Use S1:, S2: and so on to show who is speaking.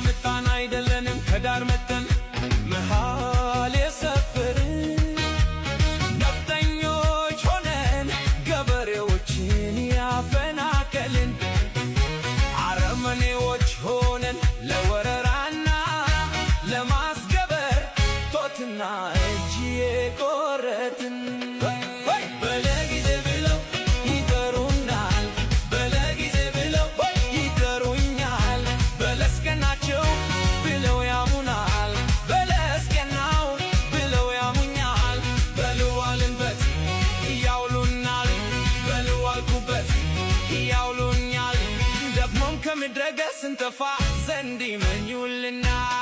S1: ያመጣን አይደለንም ከዳር መተን መሃል የሰፈርን። ነፍጠኞች ሆነን ገበሬዎችን ያፈናቀልን፣ አረመኔዎች ሆነን ለወረራና ለማስገበር ጦትና እጅ የቆረጥን። በለጊዜ ብለው ይጠሩናል፣ በለጊዜ ብለው ይጠሩኛል፣ በለስ ቀናቸው ብለው ያሙናል፣ በለስ ቀናው ብለው ያሙኛል። በልዋልንበት ያውሉናል፣ በልዋልኩበት ያውሉኛል። ደግሞም ከምድረ ገጽ ስንጠፋ ዘንድ ይመኙልናል።